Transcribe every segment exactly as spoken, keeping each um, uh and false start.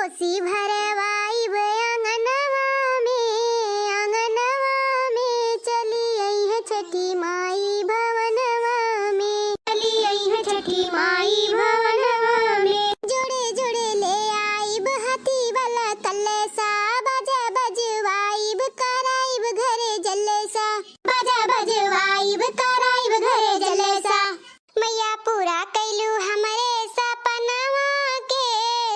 कोसी भरवाइब आंगनवा में, आंगनवा में चली अइहे छठी माई भवनवा में। चली अइहे छठी माई भवनवा में। जोड़े जोड़े ले आइब हाथी वाला कलेसा, बाजा बजवाइब कराइब घरे जलेसा। बाजा बजवाइब कराइब घरे जलेसा। मैया पूरा कैलू हमरे सपनवा के,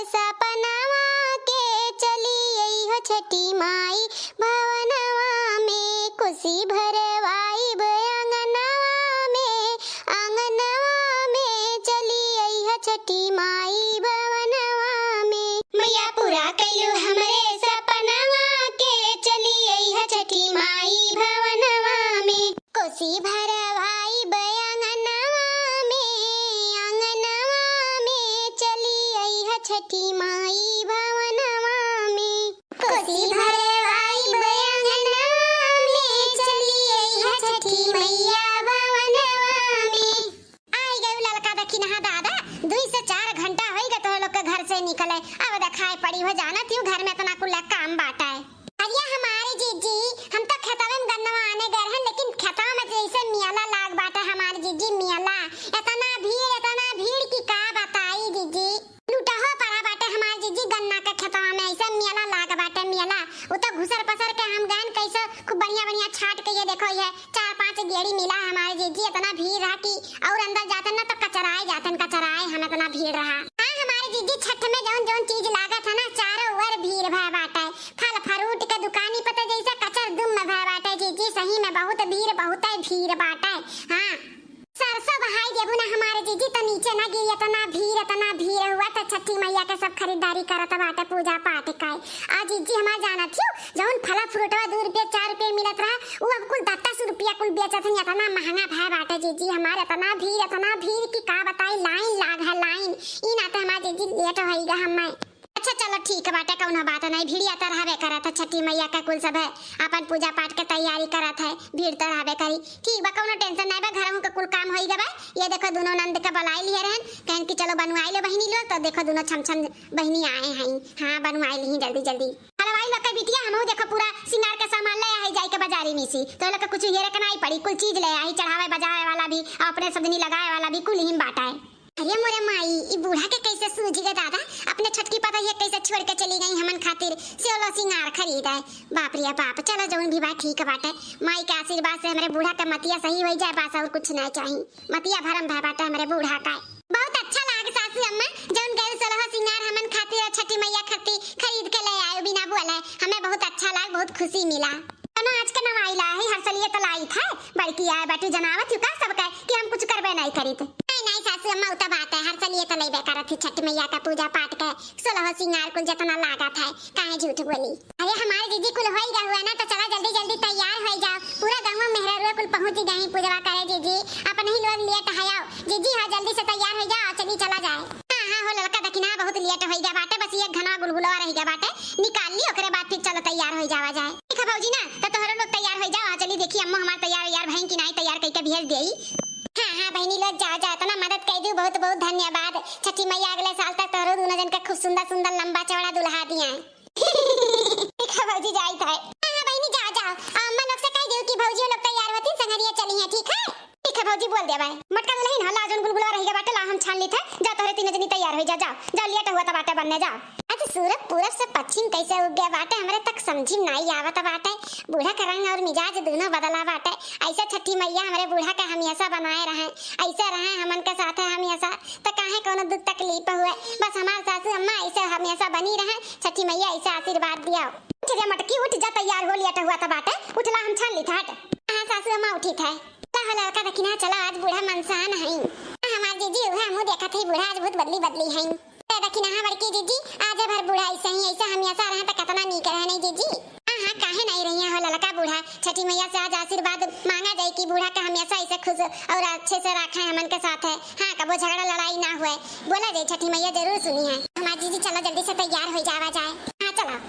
सपनवा के चली अइहो छठी माई भवनवा में। कोसी भरवाइब आंगनवा में, आंगनवा में चली अइहो छठी माई भवनवा में। मैया पूरा कैलू हमरे सपनवा के चली अइहो छठी माई भवनवा में। कोसी भरवाइब आंगनवा में, आंगनवा में चली अइह छठी माई भवनवा में। कोसी भरवाइब आंगनवा में, चली अइह छठी मैया भवनवा में। आई गयू ललका दखिनहा दादा, दुई से चार घंटा होई गए तोह लोग के घर से निकले। अब देखाई पड़ी हो, जानत हूँ घर में इतना कुल काम बाटा है। अरे हमारे जीजी, हम तो खेतवे में गन्नवा आने गए रहन, लेकिन खेतवा में जैसे मियाला लाग बाटे हमारे जीजी, मियाला। इतना भीड़, इतना भीड़ कि का बताई जीजी। लूटहो पड़ा बाटे हमारे जीजी गन्ना के खेतवा में, ऐसे मियाला लाग बाटे मियाला। वो तो घुसर पसर के हम गए कैसे खूब बढ़िया बढ़िया छाट के, ये देखो ये चार पांच गेड़ी मिला हमारे जीजी, इतना भीड़ रहा कि और अंदर जाते ना तो कचराए जाते, कचराए हम, इतना भीड़ रहा। हाँ हमारे जीजी, छठ में जौन जौन चीज लागत है ना, चारों ओर भीड़ भय बाटे। फल फ्रूट के दुकानी पे तो जैसे कचर दुम भय बाटे जीजी, सही में बहुत भीड़, बहुत ही भीड़ बाटे। हाँ, सरसों बहाई देबू ना हमारे जीजी तो नीचे ना गिरी, इतना भीड़, इतना भीड़ हुआ तो छठी मैया के सब खरीदारी करत बाटे पूजा पाठ का। आ जीजी हमार जानत हियो, जौन फला फ्रूटवा दू रुपया चार रुपया मिलत रहा, उ अब कुल दस दस रुपया कुल बेचत हन, इतना महंगा भय बाटे जीजी हमार, इतना भीड़, इतना भीड़ कि का बताई, लाइन लाग है लाइन। ई नाते हमार जीजी लेट होइगा हमें। अच्छा चलो ठीक बाटे, कौनो बात नहीं, भीड़िया तो रहबे करत है, छठी मैया का कुल सब है अपन पूजा पाठ के तैयारी करत है, भीड़ तो रहबे करी। ठीक बा, कौनो टेंशन नहीं बा, घर का कुल काम होई गबे। ये देखो दोनों नंद के बुलाई लिए रहन, कहन कि चलो बनवाई लो बहिनी लोग, तो देखो दोनों छम छम बहिनी आए हैं। हाँ बनवाई ली जल्दी जल्दी। हलवाई लोग के बिटिया, हमहू देखो पूरा सिंगार के सामान ले आई जाई के बाजारी में से, तो लोग के कुछ हेरे के नहीं पड़ी, कुल चीज ले आई, चढ़ावे बजावे वाला भी और अपने सजनी लगावे वाला भी, कुल हिम बाटा है। अरे मोरे माई, ई बूढ़ा के कैसे सूझ गए दादा, अपने छोटकी पतोहिया कैसे छोड़ के चली गई हमन खातिर सेवलो सिंगार खरीद आए। बाप रे बाप, चलो जौन भी बा ठीक बाटे, माई के आशीर्वाद से हमरे बूढ़ा के मतिया सही होई जाए, बस और कुछ नहीं चाही। मतिया भरम भय बाटे हमरे बूढ़ा का। बहुत अच्छा लाग सासू अम्मा, जौन गए सोलह सिंगार हमन खातिर और छठी मैया खातिर खरीद के ले आए बिना बोले, हमें बहुत अच्छा लाग, बहुत खुशी मिला। कनो आज के नवाई ला है, हर सलिए तो लाई था, बड़की आए बाटी जनावत यू का सबके कि हम कुछ करबे नहीं करीत। नहीं नहीं सासू अम्मा, उ तो बात है, हर सलिए तो लेबे करत ही छठ मैया का पूजा पाठ के सोलह सिंगार कुल जितना लागत है, काहे झूठ बोली। अरे हमारे जीजी कुल होई गए हुआ ना, तो चला जल्दी जल्दी तैयार हो जाओ, पूरा गाँव मेहरारुआ कुल पहुँच गई पूजवा करे जीजी, अपन ही लोग लेट है आओ जीजी, हाँ जल्दी से तैयार हो जाओ, चली चला जाए। हाँ हाँ हो ललका दखिना, बहुत लेट होई गया बाटे, बस ये घनवा गुलगुलवा रह गया बाटे, निकाल ली, ओकरे बाद फिर चलो तैयार हो जावा जाए। ठीक है भौजी ना, तो तोहरो लोग तैयार हो जाओ। हाँ, चली देखी अम्मा हमार तैयार वैयार भइन कि नाई, तैयार कइके भेज देई। हाँ हाँ बहिनी लोग जाओ जाओ, इतना मदद कर दी, बहुत बहुत धन्यवाद। छठी मैया अगले साल तक तोहरो दोनों जन के खूब सुंदर सुंदर लंबा चौड़ा दुल्हा दिया। ठीक है भौजी जाइत है। हाँ हाँ बहिनी जाओ जाओ, आ, अम्मा लोग से कह दियो कि भौजी लोग तैयार होती, संगरिया चली हैं, ठीक है। ठीक है भौजी, बोल दे भाई। मोटका दुल्हन, हाँ, ला जौन गुलगुलवा रहि गया बाटे, ला हम छान लीत है। जा तोहरे तीनों जनी तैयार हो जा, जाओ। जाओ, लेट हुआ तो बाटे बनने, जाओ। आज सूरज पूरब से पश्चिम कैसे उग गया बाटे, हमरे तक समझी में नाई आवत बाटे। बूढ़ा का रंग और मिजाज दोनों बदला बाटे। ऐसे छठी मैया हमरे बूढ़ा का हमेशा बनाए रहे, ऐसे रहे हमन के साथ है हमेशा, तो काहे कोनो दुख तकलीफ हुए। बस हमार सासू अम्मा ऐसे हमेशा बनी रहे, छठी मैया ऐसे आशीर्वाद दिया। उठ रे मटकी, उठ जा, तैयार हो, लेट हुआ तो बाटे। उठ ला, हम छान लीत हट। हाँ सासू अम्मा उठी थे। का हो ललका दखिना, चला आज बूढ़ा मनसान हईं। आ, हमार जीजी, उहे हमहू देखत हई, बूढ़ा आज बहुत बदली बदली हईं। ए दखिना, हाँ बड़की जीजी, आज भर बूढ़ा ऐसे ही, ऐसे हमेशा रहे तो कितना नीक रहे नहीं जीजी। हाँ हाँ, काहे नहीं रही हो ललका बूढ़ा, छठी मैया से आज आशीर्वाद मांगा जाए कि बूढ़ा के हमेशा ऐसे खुश और अच्छे से रखे हमन के साथ है। हाँ, कबो झगड़ा लड़ाई ना हुए, बोला जाए, छठी मैया जरूर सुनी है। हमार जीजी चलो जल्दी से तैयार हो जावा जाए। हाँ चलो।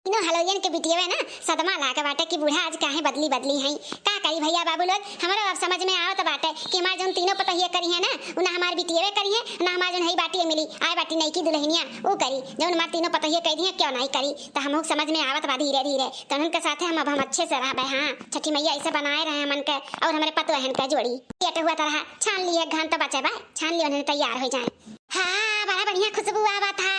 तीनों हलवैयन के बिटियवे ना सदमा लागे बाटे कि बूढ़ा आज काहे बदली बदली हैं। का करी भैया बाबू लोग, हमरो अब समझ में आवत बाटे कि हमार जौन तीनों पतोहिया करिहैं ना, उ ना हमार बिटियवे करिहैं, ना हमार जौन हई बाटी मिली, आए बाटी नईकी दुलहिनिया, उ करी। जौन हमार तीनों पतोहिया कहि दिहैं, क्यों नाहीं करी। त हमहू के समझ में आवत बा धीरे धीरे। त उनके साथे हम अब हम अच्छे से रहबे। हाँ, छठी मैया ऐसे बनाए रहे हमन के और हमरे पतोहन के जोड़ी। ये तो हुआ तरह छान लिए घान त बचे बा, छान लिए उन्हें तैयार हो जाए। हाँ, बड़ा बढ़िया खुशबू आवत है।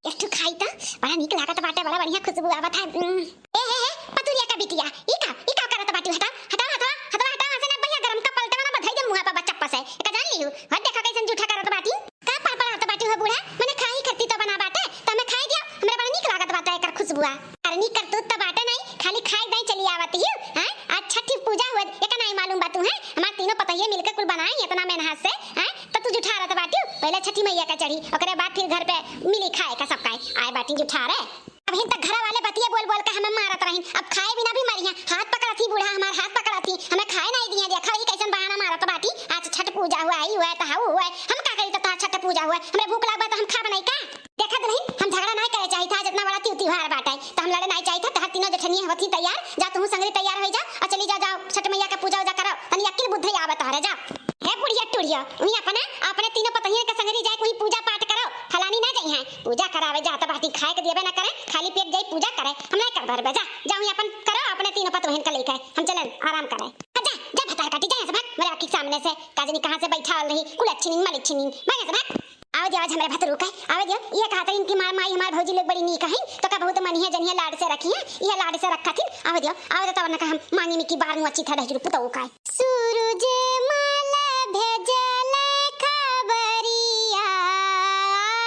एक ठो खाई त, बड़ा नीक लागत बाटे, बड़ा बढ़िया खुशबू आवत है। उम। ए, हे, हे, पतुरिया का बिटिया, ई का, ई का करत बाटी? हटाओ, हटाओ, हटाओ, हटाओ, हटाओ, ऐसे ना भैया गरम का पलटे वाला बधाई दे मुँह पे बच्चा से। एका जान लिहू, हट देखा कैसन जूठा करत बाटी। का पड़पड़ात बाटी हो बूढ़ा? मने खाई करती तो बना बाटे, त हमें खाई दिया, हमरा बड़ा नीक लागत बाटे एकर खुशबुआ। अरे नीक करतूत त बाटे नहीं, खाली खाई दाई चली आवत ही, हैं? आज छठी पूजा हुआ, एका नहीं मालूम बा तू, हैं? हमार तीनों पतोहिए मिलके कुल बनाई इतना मेहनत से, हैं? त तू जुठारत बाटी, पहले छठी मैया का चढ़ी, ओकरे बाद फिर घर पे मिली खाए का सबका। आए बाटी जुठारे। अबहिन तक घरा वाले बतिया बोल बोल के हमें मारत रहिन, अब खाए बिना भी मरिहैं। हाथ पकड़त ही बूढ़ा, हमार हाथ पकड़त ही, हमें खाए नहीं दिए। देखा ई कैसन बहाना मारत बाटी, आज छठ पूजा हुआ, ई हुआ, त हाउ हुआ, हम का करी त तोहार छठ पूजा हुआ, हमरे भूख लागबा त हम खाब नहीं का? देखा दुलहिन, हम झगड़ा नहीं करे चाहित है, आज इतना बड़ा त्यू त्योहार बाटे, त हम लड़े नहीं चाहित है। तोहार तीनों जेठनिया होती तैयार, जा तुहू संगरी तैयार हो जाओ और चली जाओ, जाओ छठ मैया का पूजा उजा करो, तनी अक्ल बुद्धि आवे तोहरे, जाओ। हे बुढ़िया टुढ़िया, उहीं अपने, अपने तीनों पतोहिया के संगरी जाए, उहीं पूजा पाठ करो, फलानी ना जइहैं, पूजा करावे जात बाटी, खाए के देबे ना करे, खाली पेट जाई पूजा करे, हम नहीं कर भरबे, जा, जा उहीं अपन करो, अपने तीनों पतोहियन के लेके, हम चलन आराम करे। आ जा, जा भतार काटी, जा यहाँ से भाग, मेरे आँखी के सामने से, का जानी कहाँ से बैठा रही, कुल अच्छी नींद, मल अच्छी नींद, भाग यहाँ से भाग। आवे दियो आज हमरे भतरू का, आवे दियो, ये कहत रही इनकी मार माई हमार भौजी लोग बड़ी नीक हैं, तो का बहुत मनिहैं जनिहैं लाड से रखिहैं, ये लाड से रखत ही, आवे दियो, आवे दियो तब ना का हम मांगी में की बार मुँह अच्छी था ढजरू पुतऊ का। सूरज माला भेजले खबरिया,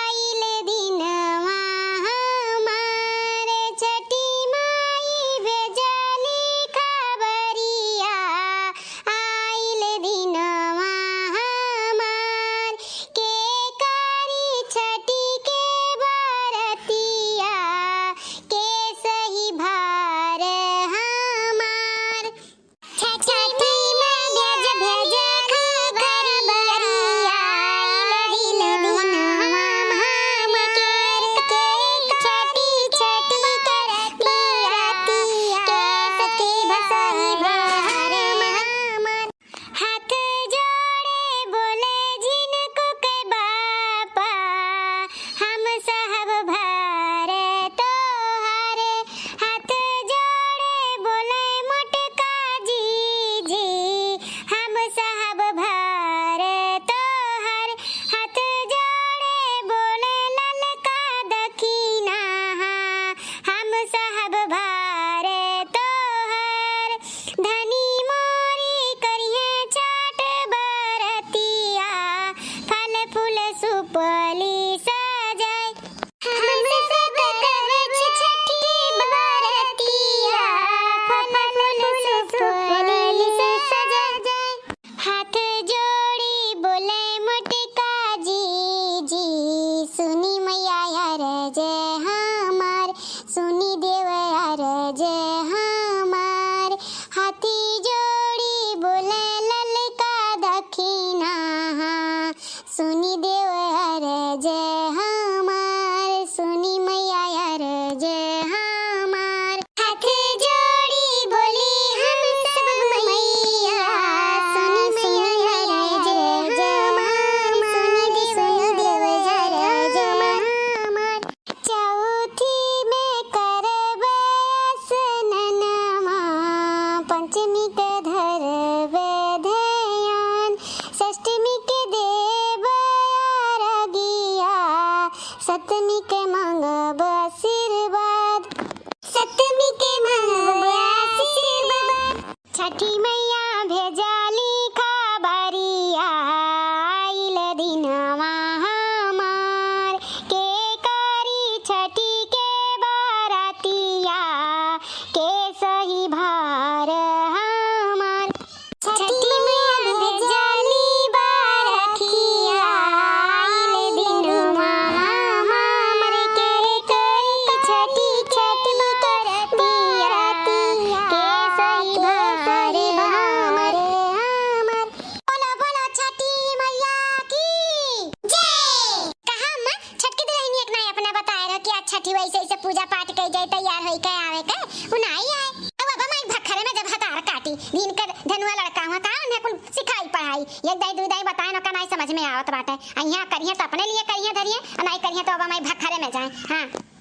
आइल दिनवा हमार। छठी माई भेजली खबरिया, आइल दिनवा हमार। के करी छठी के बरतिया, के सही भार हमार। छठी माई भेज भेज खबरिया, आइल दिनवा हमार। के, के, छठी, छठी करती आरतिया, के सखी भसई भार हमार। हाथ जोड़े बोले झिनकू के बापा, हम सहब भार तोहार। हाथ जोड़े बोले मोटका जीजी, हम सहब भार तोहार। हाथ जोड़े बोले ललका दखिना, हम सहब भार तोहार। धनी मोरी करिहैं छठ बरतिया, फल फूल सुपली सजाए। हम सब करब छठी बरतिया, फल फूल सुपली सजाए। हाथ जोड़ी बोले मोटका जीजी, सुनी मैया अरज हमार, सुनी देव अरज हमार। हाथी जोड़ी बोले ललका दखिना, सुनी देव अरज हमार, सुनी मैया अरज हमार। हाथ जोड़ी बोली हम सब मैया, सुनी मैया अरज हमार, सुनी देव अरज हमार। चौथी में करब असननमा, पंचमी के धरब ध्यान, षष्टमी के देब अरगिया, सप्तमी के मांगब आशीर्वाद, सप्तमी के मांगब आशीर्वाद। छठी मैया भेजाली खबरिया, आइल दिनवा हमार। के करी छठी के बरतिया, के सही भार हमार। छठी मैया भेजाली बरखिया, आइल दिनवा हमार। के करी छठी, छठी करती आरतिया, के सही भार हमार। बोलो, बोलो छठी मैया की जय। कहाँ अम्मा, छठ के दुलहिनिया के नाई अपना बताए रहो कि आज छठी वैसे ऐसे पूजा पाठ कई जाए, तैयार कई के आवे के, उ नाई आए। अब, अब माई भखरे में जब हतार काटी, दिन के धनुआ लड़का हुआ, का उन्हें कुल सिखाई पढ़ाई? एक दाई, दुई दाई बताए न का नाई समझ में आवत बाटे। आ यहाँ करिहे तो अपने लिए करिहे धरिहे, आ नाई करिहे तो अब माई भखरे में जाए। हाँ।